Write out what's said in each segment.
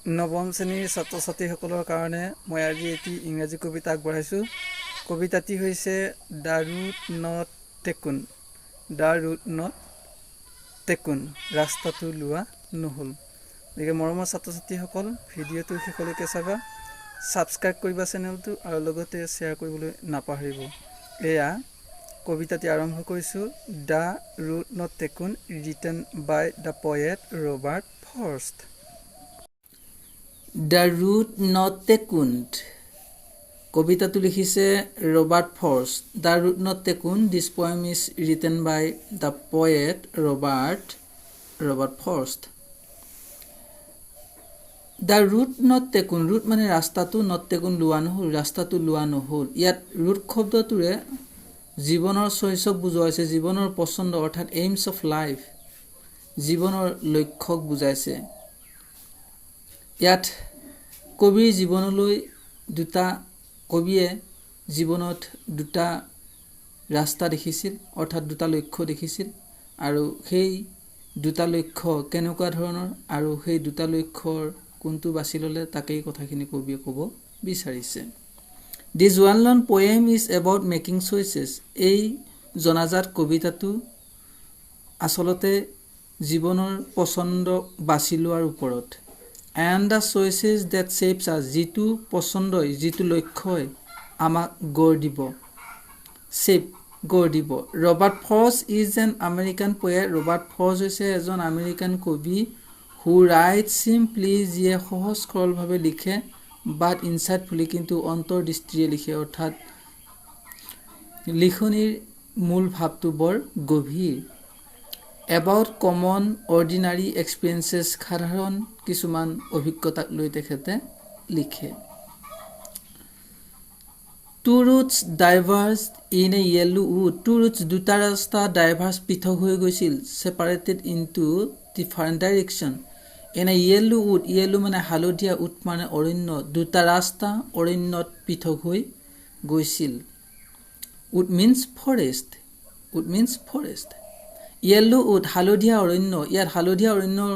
নৱম শ্ৰেণীৰ ছাত্ৰ ছাত্ৰীসকলৰ কাৰণে মই আজি এটি ইংৰাজী কবিতা আগবঢ়াইছোঁ। কবিতাটি হৈছে "The Route Not Taken"। "The Route Not Taken", ৰাস্তাটো লোৱা নহ'ল। গতিকে মৰমৰ ছাত্ৰ ছাত্ৰীসকল, ভিডিঅ'টো শেষলৈকে চাবা, ছাবস্ক্ৰাইব কৰিবা চেনেলটো আৰু লগতে শ্বেয়াৰ কৰিবলৈ নাপাহৰিব। এয়া কবিতাটি আৰম্ভ কৰিছোঁ। "The Route Not Taken", written by the poet Robert Frost. "The Route Not Taken" কবিতাটো লিখিছে Robert Frost. "The Route Not Taken", this poem is written by the poet Robert Frost. "The Route Not Taken", route মানে ৰাস্তাটো, not taken লোৱা নহ'ল, ৰাস্তাটো লোৱা নহ'ল। ইয়াত ৰুট শব্দটোৰে জীৱনৰ চইচক বুজোৱা হৈছে, জীৱনৰ পচন্দ অৰ্থাৎ এইমছ অফ লাইফ, জীৱনৰ লক্ষ্যক বুজাইছে। ইয়াত কবিৰ জীৱনলৈ দুটা, কবিয়ে জীৱনত দুটা ৰাস্তা দেখিছিল, অৰ্থাৎ দুটা লক্ষ্য দেখিছিল আৰু সেই দুটা লক্ষ্য কেনেকুৱা ধৰণৰ আৰু সেই দুটা লক্ষ্যৰ কোনটো বাছি ল'লে, তাকেই কথাখিনি কবিয়ে ক'ব বিচাৰিছে। This well known poem is about making choices. এই জনাজাত কবিতাটো আচলতে জীৱনৰ পচন্দ বাছি লোৱাৰ ওপৰত। And the choices that shapes us, যিটো পচন্দই, যিটো লক্ষ্যই আমাক গঢ় দিব, শ্বেপ, গঢ় দিব। Robert Frost is an American poet, Robert Frost হৈছে এজন আমেৰিকান কবি, হু ৰাইট চিম্পলি, যিয়ে সহজ সৰলভাৱে লিখে, বাট ইনচাইটফুলি, কিন্তু অন্তৰ্দৃষ্টিৰে লিখে, অৰ্থাৎ লিখনিৰ মূল ভাৱটো বৰ গভীৰ। এবাউট কমন অৰ্ডিনাৰী এক্সপিৰিয়েঞ্চেছ, সাধাৰণ কিছুমান অভিজ্ঞতাক লৈ তেখেতে লিখে। Two roads diverged in a yellow wood. Two roads, দুটা ৰাস্তা, ডাইভাৰ্জ, পৃথক হৈ গৈছিল, separated into different direction, in a yellow wood. Yellow মানে হালধীয়া, উড মানে অৰণ্য। দুটা ৰাস্তা অৰণ্যত পৃথক হৈ গৈছিল। Wood means forest. Wood means forest. Yellow wood, হালধীয়া অৰণ্য। ইয়াত হালধীয়া অৰণ্যৰ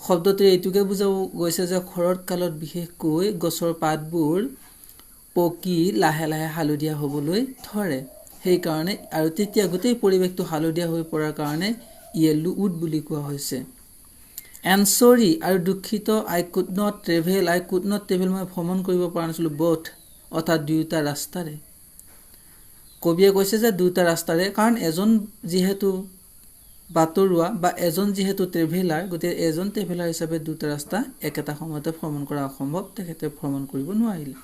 শব্দটোৰে এইটোকে বুজাব গৈছে যে শৰৎ কালত বিশেষকৈ গছৰ পাতবোৰ পকি লাহে লাহে হালধীয়া হ'বলৈ ধৰে। সেইকাৰণে আৰু তেতিয়া গোটেই পৰিৱেশটো হালধীয়া হৈ পৰাৰ কাৰণে য়েল্লো উড বুলি কোৱা হৈছে। এণ্ড চৰি, আৰু দুখিত, I could not travel, I could not travel, মই ভ্ৰমণ কৰিব পৰা নাছিলোঁ, বথ, অৰ্থাৎ দুয়োটা ৰাস্তাৰে। কবিয়ে কৈছে যে দুয়োটা ৰাস্তাৰে, কাৰণ এজন যিহেতু বাটৰুৱা বা এজন যিহেতু ট্ৰেভেলাৰ, গতিকে এজন ট্ৰেভেলাৰ হিচাপে দুটা ৰাস্তা একেটা সময়তে ভ্ৰমণ কৰা অসম্ভৱ। তেখেতে ভ্ৰমণ কৰিব নোৱাৰিলে।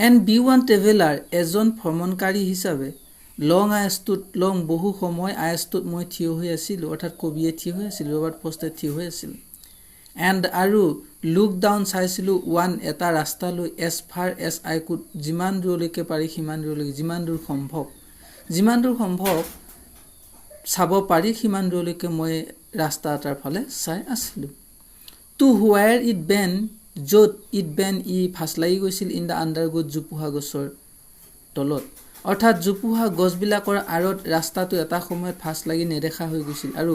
এণ্ড বি ওৱান ট্ৰেভেলাৰ, এজন ভ্ৰমণকাৰী হিচাপে, লং আই ষ্টুড, লং বহু সময়, আই ষ্টুড মই থিয় হৈ আছিলোঁ, অৰ্থাৎ কবিয়ে থিয় হৈ আছিল, ৰবাৰ্ট ফ্ৰষ্টে থিয় হৈ আছিল। এণ্ড আৰু, লুক ডাউন, চাইছিলোঁ, ওৱান এটা ৰাস্তালৈ, as far as I could, যিমান দূৰলৈকে পাৰি সিমান দূৰলৈকে, যিমান দূৰ সম্ভৱ, যিমান দূৰ সম্ভৱ চাব পাৰি সিমান দূৰলৈকে মই ৰাস্তা এটাৰ ফালে চাই আছিলোঁ। টু হোৱেৰ it bent, য'ত, it bent, ই ভাঁজ লাগি গৈছিল, ইন the আণ্ডাৰগ্ৰ'থ, জোপোহা গছৰ তলত, অৰ্থাৎ জোপোহা গছবিলাকৰ আঁৰত ৰাস্তাটো এটা সময়ত ভাঁজ লাগি নেদেখা হৈ গৈছিল আৰু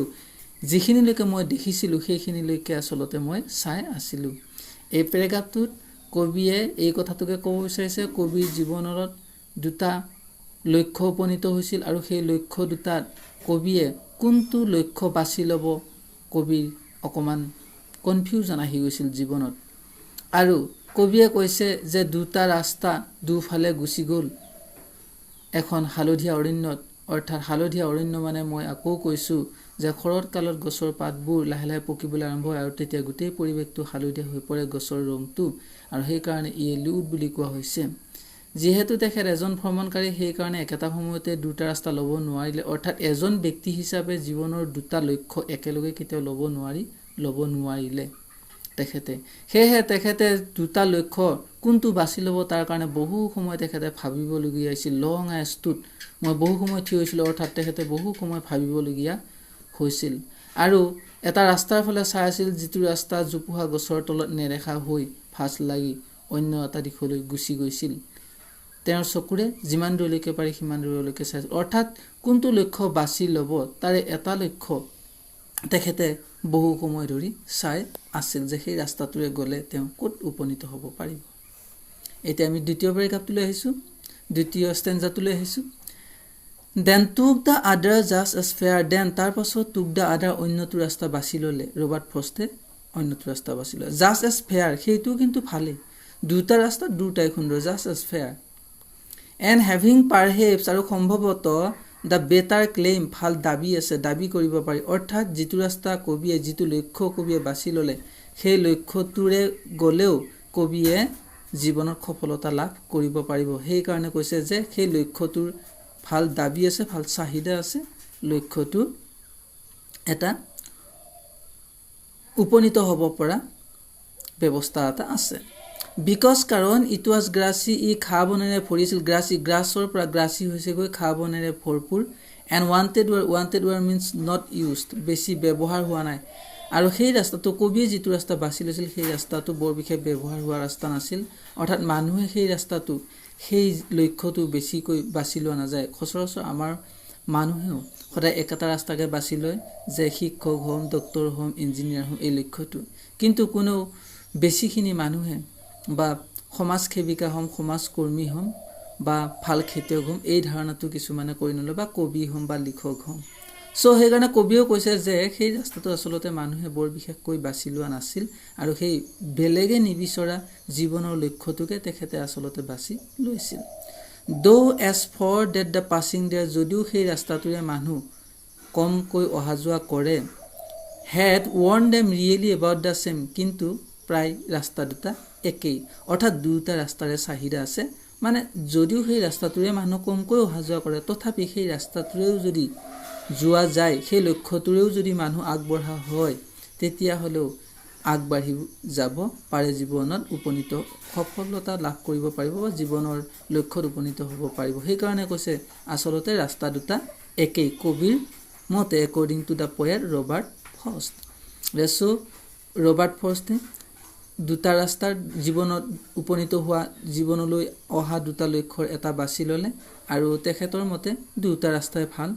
যিখিনিলৈকে মই দেখিছিলোঁ সেইখিনিলৈকে আচলতে মই চাই আছিলোঁ। এই পেৰেগ্ৰাফটোত কবিয়ে এই কথাটোকে ক'ব বিচাৰিছে, কবিৰ জীৱনত দুটা লক্ষ্য উপনীত হৈছিল আৰু সেই লক্ষ্য দুটাত কবিয়ে কোনটো লক্ষ্য বাছি ল'ব, কবিৰ অকণমান কনফিউজন আহি গৈছিল জীৱনত। আৰু কবিয়ে কৈছে যে দুটা ৰাস্তা দুফালে গুচি গ'ল এখন হালধীয়া অৰণ্যত। অৰ্থাৎ হালধীয়া অৰণ্য মানে মই আকৌ কৈছোঁ যে শৰৎ কালত গছৰ পাতবোৰ লাহে লাহে পকিবলৈ আৰম্ভ হয় আৰু তেতিয়া গোটেই পৰিৱেশটো হালধীয়া হৈ পৰে, গছৰ ৰংটো, আৰু সেইকাৰণে য়েল্লো উড বুলি কোৱা হৈছে। যিহেতু তেখেত এজন ভ্ৰমণকাৰী, সেইকাৰণে একেটা সময়তে দুটা ৰাস্তা ল'ব নোৱাৰিলে। অৰ্থাৎ এজন ব্যক্তি হিচাপে জীৱনৰ দুটা লক্ষ্য একেলগে কেতিয়াও ল'ব নোৱাৰি, ল'ব নোৱাৰিলে তেখেতে। সেয়েহে তেখেতে দুটা লক্ষ্য কোনটো বাছি ল'ব, তাৰ কাৰণে বহু সময় তেখেতে ভাবিবলগীয়া হৈছিল। লং আই ষ্টুড, মই বহু সময় থিয় হৈছিলোঁ, অৰ্থাৎ তেখেতে বহু সময় ভাবিবলগীয়া হৈছিল আৰু এটা ৰাস্তাৰ ফালে চাই আছিল, যিটো ৰাস্তা জোপোহা গছৰ তলত নেদেখা হৈ ভাঁজ লাগি অন্য এটা দিশলৈ গুচি গৈছিল। তেওঁৰ চকুৰে যিমান দূৰলৈকে পাৰি সিমান দূৰলৈকে চাইছিল। অৰ্থাৎ কোনটো লক্ষ্য বাছি ল'ব, তাৰে এটা লক্ষ্য তেখেতে বহু সময় ধৰি চাই আছিল যে সেই ৰাস্তাটোৰে গ'লে তেওঁ ক'ত উপনীত হ'ব পাৰিব। এতিয়া আমি দ্বিতীয় পেৰেগ্ৰাফটোলৈ আহিছোঁ, দ্বিতীয় ষ্টেঞ্জাটোলৈ আহিছোঁ। Then took the other just as fair. Then তাৰপাছত, টুক the আদাৰ অন্যটো ৰাস্তা বাছি ল'লে, ৰবাৰ্ট ফ্ৰষ্টে অন্যটো ৰাস্তা বাছি ল'লে। জাষ্ট এজ ফেয়াৰ, সেইটো কিন্তু ভালেই, দুটা ৰাস্তা দুটাই সুন্দৰ, just as fair. And having perhaps আৰু সম্ভৱতঃ, the better claim ভাল দাবী আছে, দাবী কৰিব পাৰি। অৰ্থাৎ যিটো ৰাস্তা কবিয়ে, যিটো লক্ষ্য কবিয়ে বাছি ল'লে, সেই লক্ষ্যটোৰে গ'লেও কবিয়ে জীৱনত সফলতা লাভ কৰিব পাৰিব। সেইকাৰণে কৈছে যে সেই লক্ষ্যটোৰ ভাল দাবী আছে, ভাল চাহিদা আছে, লক্ষ্যটো এটা উপনীত হ'ব পৰা ব্যৱস্থা এটা আছে। Because কাৰণ, it was grassy ই ঘাঁহ বনেৰে ভৰিছিল। গ্ৰাছী, গ্ৰাছৰ পৰা গ্ৰাছী হৈছেগৈ, ঘাঁহ বনেৰে ভৰপূৰ। And wanted wear, wanted wear means not used, বেছি ব্যৱহাৰ হোৱা নাই। আৰু সেই ৰাস্তাটো, কবিয়ে যিটো ৰাস্তা বাছি লৈছিল, সেই ৰাস্তাটো বৰ বিশেষ ব্যৱহাৰ হোৱা ৰাস্তা নাছিল। অৰ্থাৎ মানুহে সেই ৰাস্তাটো, সেই লক্ষ্যটো বেছিকৈ বাছি লোৱা নাযায়। সচৰাচৰ আমাৰ মানুহেও সদায় একেটা ৰাস্তাকে বাছি লয় যে শিক্ষক হ'ম, ডক্টৰ হ'ম, ইঞ্জিনিয়াৰ হ'ম, এই লক্ষ্যটো। কিন্তু কোনেও বেছিখিনি মানুহে বা সমাজ সেৱিকা হ'ম, সমাজকৰ্মী হ'ম বা ভাল খেতিয়ক হ'ম, এই ধাৰণাটো কিছুমানে কৰি নলয়, বা কবি হ'ম বা লিখক হ'ম। চ' সেইকাৰণে কবিয়েও কৈছে যে সেই ৰাস্তাটো আচলতে মানুহে বৰ বিশেষকৈ বাছি লোৱা নাছিল আৰু সেই বেলেগে নিবিচৰা জীৱনৰ লক্ষ্যটোকে তেখেতে আচলতে বাছি লৈছিল। Though as for that the passing there, যদিও সেই ৰাস্তাটোৰে মানুহ কমকৈ অহা যোৱা কৰে, had worn them really about the same, কিন্তু প্ৰায় ৰাস্তা দুটা একেই। অৰ্থাৎ দুয়োটা ৰাস্তাৰে চাহিদা আছে। মানে যদিও সেই ৰাস্তাটোৰে মানুহ কমকৈ অহা যোৱা কৰে, তথাপি সেই ৰাস্তাটোৰেও যদি যোৱা যায়, সেই লক্ষ্যটোৰেও যদি মানুহ আগবঢ়া হয়, তেতিয়াহ'লেও আগবাঢ়ি যাব পাৰে, জীৱনত উপনীত সফলতা লাভ কৰিব পাৰিব বা জীৱনৰ লক্ষ্যত উপনীত হ'ব পাৰিব। সেইকাৰণে কৈছে আচলতে ৰাস্তা দুটা একেই কবিৰ মতে, according to the poet Robert Frost. So Robert ফ্ৰষ্টে দুটা ৰাস্তাৰ জীৱনত উপনীত হোৱা, জীৱনলৈ অহা দুটা লক্ষ্যৰ এটা বাছি ল'লে আৰু তেখেতৰ মতে দুয়োটা ৰাস্তাই ভাল।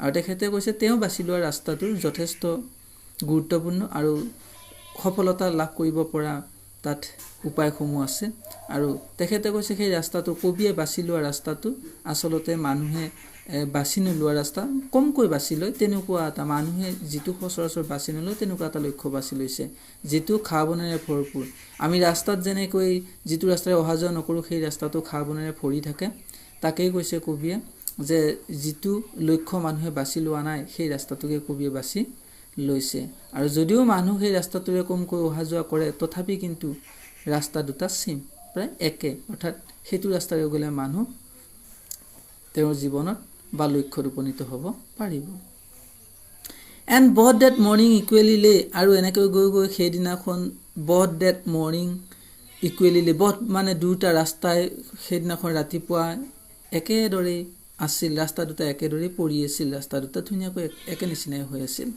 আৰু তেখেতে কৈছে তেওঁ বাছি লোৱা ৰাস্তাটো যথেষ্ট গুৰুত্বপূৰ্ণ আৰু সফলতা লাভ কৰিব পৰা তাত উপায়সমূহ আছে। আৰু তেখেতে কৈছে সেই ৰাস্তাটো, কবিয়ে বাছি লোৱা ৰাস্তাটো আচলতে মানুহে বাছি নোলোৱা ৰাস্তা, কমকৈ বাছি লয় তেনেকুৱা এটা, মানুহে যিটো সচৰাচৰ বাছি নলয় তেনেকুৱা এটা লক্ষ্য বাছি লৈছে, যিটো ঘাঁহ বনেৰে ভৰপূৰ। আমি ৰাস্তাত যেনেকৈ যিটো ৰাস্তাৰে অহা যোৱা নকৰোঁ, সেই ৰাস্তাটো ঘাঁহ বনেৰে ভৰি থাকে, তাকেই কৈছে কবিয়ে যে যিটো লক্ষ্য মানুহে বাছি লোৱা নাই, সেই ৰাস্তাটোকে কবিয়ে বাছি লৈছে। আৰু যদিও মানুহ সেই ৰাস্তাটোৰে কমকৈ অহা যোৱা কৰে, তথাপি কিন্তু ৰাস্তা দুটা ছেইম, প্ৰায় একে। অৰ্থাৎ সেইটো ৰাস্তাৰে গ'লে মানুহ তেওঁৰ জীৱনত বা লক্ষ্যত উপনীত হ'ব পাৰিব। And both that morning equally lay, আৰু এনেকৈ গৈ গৈ সেইদিনাখন, both that morning equally lay, both মানে দুয়োটা ৰাস্তাই সেইদিনাখন ৰাতিপুৱা একেদৰেই আছিল, ৰাস্তা দুটা একেদৰেই পৰি আছিল, ৰাস্তা দুটা ধুনীয়াকৈ একে নিচিনাই হৈ আছিল।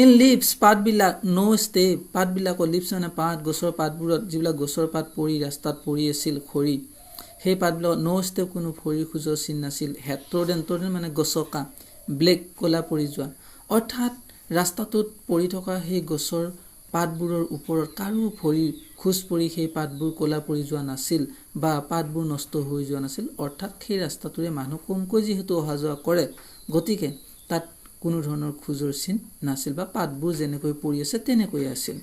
ইন লিভছ পাতবিলাক, ন' ষ্টেপ পাতবিলাকৰ, লিভছ মানে পাত, গছৰ পাতবোৰত, যিবিলাক গছৰ পাত পৰি ৰাস্তাত পৰি আছিল সৰি, সেই পাতবিলাকত ন' ষ্টেপ কোনো ভৰিৰ খোজৰ চিন নাছিল। হেড ট্ৰডেন, ট্ৰডেন মানে গছকা, ব্লেক ক'লা পৰি যোৱা। অৰ্থাৎ ৰাস্তাটোত পৰি থকা সেই গছৰ পাতবোৰৰ ওপৰত কাৰো ভৰিৰ খোজ পৰি সেই পাতবোৰ ক'লা পৰি যোৱা নাছিল বা পাতবোৰ নষ্ট হৈ যোৱা নাছিল। অৰ্থাৎ সেই ৰাস্তাটোৰে মানুহ কমকৈ যিহেতু অহা যোৱা কৰে, গতিকে তাত কোনো ধৰণৰ খোজৰ চিন নাছিল বা পাতবোৰ যেনেকৈ পৰি আছে তেনেকৈয়ে আছিল।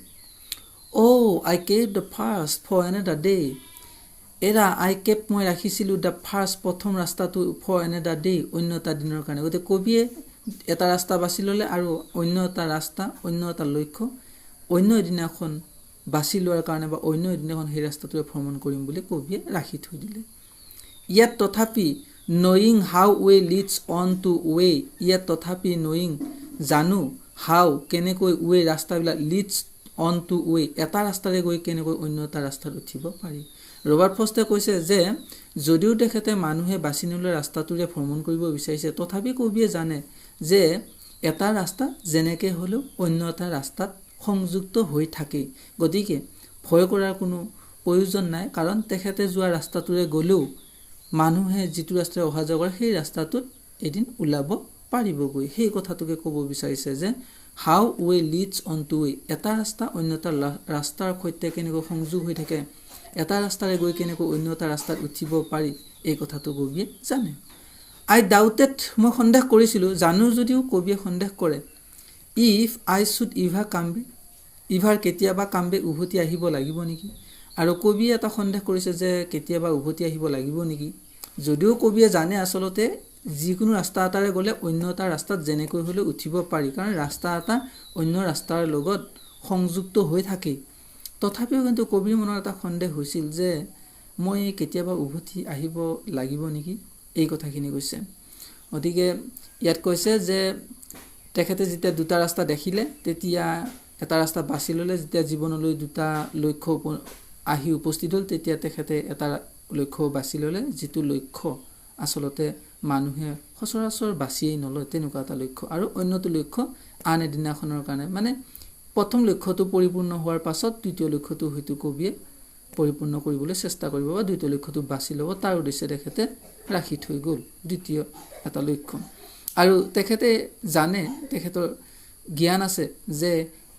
Oh, I kept the first for another day, এৰা, আই কেপ্ট মই ৰাখিছিলোঁ, the first প্ৰথম ৰাস্তাটো, ফৰ এনাডাৰ ডে অন্য এটা দিনৰ কাৰণে। গতিকে কবিয়ে এটা ৰাস্তা বাছি ল'লে আৰু অন্য এটা ৰাস্তা, অন্য এটা লক্ষ্য অন্য এদিনাখন বাছি লোৱাৰ কাৰণে বা অন্য এদিনাখন সেই ৰাস্তাটোৰে ভ্ৰমণ কৰিম বুলি কবিয়ে ৰাখি থৈ দিলে। য়েট তথাপি, knowing how way leads on to way, yet তথাপি, নয়িং জানো, হাউ কেনেকৈ, ৱে ৰাস্তাবিলাক, লিডছ অন টু ৱে এটা ৰাস্তাৰে গৈ কেনেকৈ অন্য এটা ৰাস্তাত উঠিব পাৰি। ৰবাৰ্ট ফ্ৰষ্টে কৈছে যে যদিও তেখেতে মানুহে বাছি নোলোৱা ৰাস্তাটোৰে ভ্ৰমণ কৰিব বিচাৰিছে, তথাপি কবিয়ে জানে যে এটা ৰাস্তা যেনেকৈ হ'লেও অন্য এটা ৰাস্তাত সংযুক্ত হৈ থাকেই। গতিকে ভয় কৰাৰ কোনো প্ৰয়োজন নাই, কাৰণ তেখেতে যোৱা ৰাস্তাটোৰে গ'লেও মানুহে যিটো ৰাস্তাৰে অহা যোৱা কৰে, সেই ৰাস্তাটোত এদিন ওলাব পাৰিবগৈ। সেই কথাটোকে ক'ব বিচাৰিছে যে How way leads on to way, এটা ৰাস্তা অন্য এটা ৰাস্তাৰ সৈতে কেনেকৈ সংযোগ হৈ থাকে, এটা ৰাস্তাৰে গৈ কেনেকৈ অন্য এটা ৰাস্তাত উঠিব পাৰি, এই কথাটো কবিয়ে জানে। আই ডাউটেড, মই সন্দেহ কৰিছিলোঁ, জানো যদিও কবিয়ে সন্দেহ কৰে, if I should ever come back, ever কেতিয়াবা কাম বেক উভতি আহিব লাগিব নেকি। আৰু কবিয়ে এটা সন্দেহ কৰিছে যে কেতিয়াবা উভতি আহিব লাগিব নেকি, যদিও কবিয়ে জানে আচলতে যিকোনো ৰাস্তা এটাৰে গ'লে অন্য এটা ৰাস্তাত যেনেকৈ হ'লেও উঠিব পাৰি, কাৰণ ৰাস্তা এটা অন্য ৰাস্তাৰ লগত সংযুক্ত হৈ থাকেই। তথাপিও কিন্তু কবিৰ মনত এটা সন্দেহ হৈছিল যে মই কেতিয়াবা উভতি আহিব লাগিব নেকি, এই কথাখিনি কৈছে। গতিকে ইয়াত কৈছে যে তেখেতে যেতিয়া দুটা ৰাস্তা দেখিলে তেতিয়া এটা ৰাস্তা বাছি ল'লে, যেতিয়া জীৱনলৈ দুটা লক্ষ্য আহি উপস্থিত হ'ল তেতিয়া তেখেতে এটা লক্ষ্য বাছি ল'লে, যিটো লক্ষ্য আচলতে মানুহে সচৰাচৰ বাছিয়েই নলয় তেনেকুৱা এটা লক্ষ্য, আৰু অন্যটো লক্ষ্য আন এদিনাখনৰ কাৰণে, মানে প্ৰথম লক্ষ্যটো পৰিপূৰ্ণ হোৱাৰ পাছত দ্বিতীয় লক্ষ্যটো হয়তো কবিয়ে পৰিপূৰ্ণ কৰিবলৈ চেষ্টা কৰিব বা দ্বিতীয় লক্ষ্যটো বাছি ল'ব, তাৰ উদ্দেশ্যে তেখেতে ৰাখি থৈ গ'ল দ্বিতীয় এটা লক্ষ্য। আৰু তেখেতে জানে, তেখেতৰ জ্ঞান আছে যে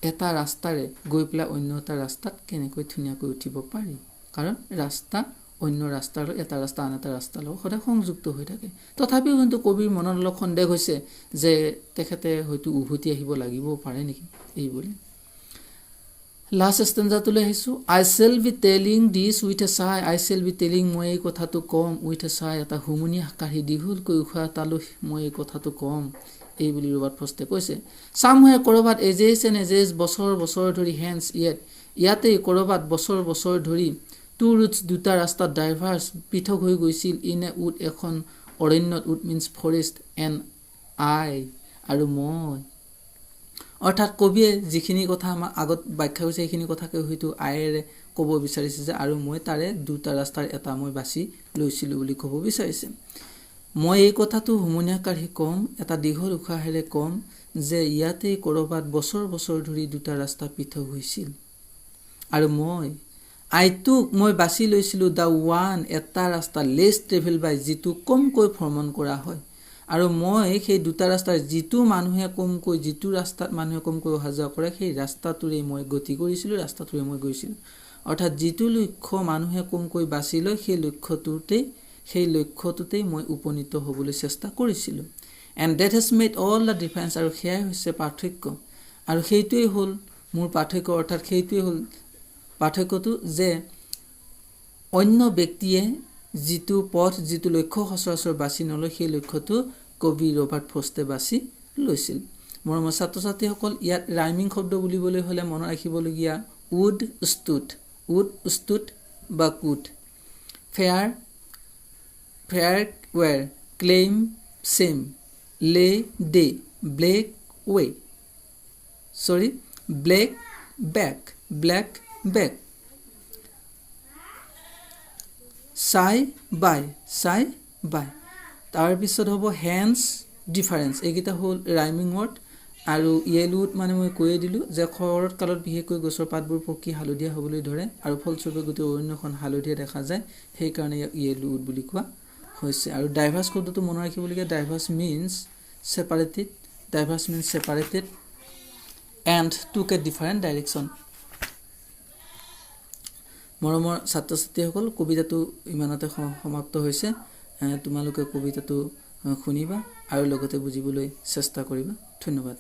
এটা ৰাস্তাৰে গৈ পেলাই অন্য এটা ৰাস্তাত কেনেকৈ ধুনীয়াকৈ উঠিব পাৰি, কাৰণ ৰাস্তা অন্য ৰাস্তাৰ এটা ৰাস্তা আন এটা ৰাস্তাৰ লগত সদায় সংযুক্ত হৈ থাকে। তথাপিও কিন্তু কবিৰ মনত অলপ সন্দেহ হৈছে যে তেখেতে হয়তো উভতি আহিব লাগিবও পাৰে নেকি, এই বুলি। লাষ্ট ষ্টেঞ্জাটোলৈ আহিছোঁ। I shall be telling this with a sigh, I shall be telling, মই এই কথাটো ক'ম, উইথ এ চাই, এটা হুমুনিয়াহ কাঢ়ি দীঘলকৈ উশাহ এটালৈ মই এই কথাটো ক'ম, এই বুলি ৰবাৰ্ট ফ্ৰষ্টে কৈছে। চামহুৱেৰ ক'ৰবাত, এজেছ এণ্ড এজেছ, বছৰ বছৰ ধৰি, হেন্স ইয়েট, ইয়াতেই ক'ৰবাত বছৰ বছৰ ধৰি, টু ৰুটছ, দুটা ৰাস্তাত ডাইভাৰ্ছ, পৃথক হৈ গৈছিল, ইন এ উড, এখন অৰণ্যত, wood means forest, and I, আৰু মই। অৰ্থাৎ কবিয়ে যিখিনি কথা আমাক আগত ব্যাখ্যা কৰিছে সেইখিনি কথাকে হয়তো আয়েৰে ক'ব বিচাৰিছে যে আৰু মই তাৰে দুটা ৰাস্তাৰ এটা মই বাছি লৈছিলোঁ বুলি ক'ব বিচাৰিছে। মই এই কথাটো হুমুনিয়াহ কাঢ়ি ক'ম, এটা দীঘল উশাহেৰে ক'ম যে ইয়াতেই ক'ৰবাত বছৰ বছৰ ধৰি দুটা ৰাস্তা পৃথক হৈছিল, আৰু মই আইটোক মই বাছি লৈছিলোঁ the one, এটা ৰাস্তা, লেছ ট্ৰেভেল বাই, যিটো কমকৈ ভ্ৰমণ কৰা হয়, আৰু মই সেই দুটা ৰাস্তাৰ যিটো মানুহে কমকৈ, যিটো ৰাস্তাত মানুহে কমকৈ অহা যোৱা কৰে সেই ৰাস্তাটোৰেই মই গতি কৰিছিলোঁ, ৰাস্তাটোৰে মই গৈছিলোঁ। অৰ্থাৎ যিটো লক্ষ্য মানুহে কমকৈ বাছি লয় সেই লক্ষ্যটোতেই মই উপনীত হ'বলৈ চেষ্টা কৰিছিলোঁ। And that has made all the difference, আৰু সেয়াই হৈছে পাৰ্থক্য, আৰু সেইটোৱেই হ'ল মোৰ পাৰ্থক্য। অৰ্থাৎ সেইটোৱেই হ'ল পাৰ্থক্যটো যে অন্য ব্যক্তিয়ে যিটো পথ, যিটো লক্ষ্য সচৰাচৰ বাছি নলয় সেই লক্ষ্যটো কবি ৰবাৰ্ট ফ্ৰষ্টে বাছি লৈছিল। মৰমৰ ছাত্ৰ ছাত্ৰীসকল, ইয়াত ৰাইমিং শব্দ বুলিবলৈ হ'লে মনত ৰাখিবলগীয়া উড ষ্টুড, উড ষ্টুড বা could, fair, fair were, claim same, lay day, black way, sorry black back, black back, sigh by, sigh by. তাৰপিছত হ'ব হেন্স ডিফাৰেঞ্চ। এইকেইটা হ'ল ৰাইমিং ৱৰ্ড। আৰু য়েলুড মানে মই কৈয়ে দিলোঁ যে শৰৎ কালত বিশেষকৈ গছৰ পাতবোৰ পকি হালধীয়া হ'বলৈ ধৰে আৰু ফলস্বৰূপে গোটেই অৰণ্যখন হালধীয়া দেখা যায়, সেইকাৰণে ইয়াক য়েলুড বুলি কোৱা হৈছে। আৰু ডাইভাৰ্ছ শব্দটো মনত ৰাখিবলগীয়া, diverge means separated, diverge means separated and took a different direction. মৰমৰ ছাত্ৰ ছাত্ৰীসকল, কবিতাটো ইমানতে সমাপ্ত হৈছে। তোমালোকে কবিতাটো শুনিবা আৰু লগতে বুজিবলৈ চেষ্টা কৰিবা। ধন্যবাদ।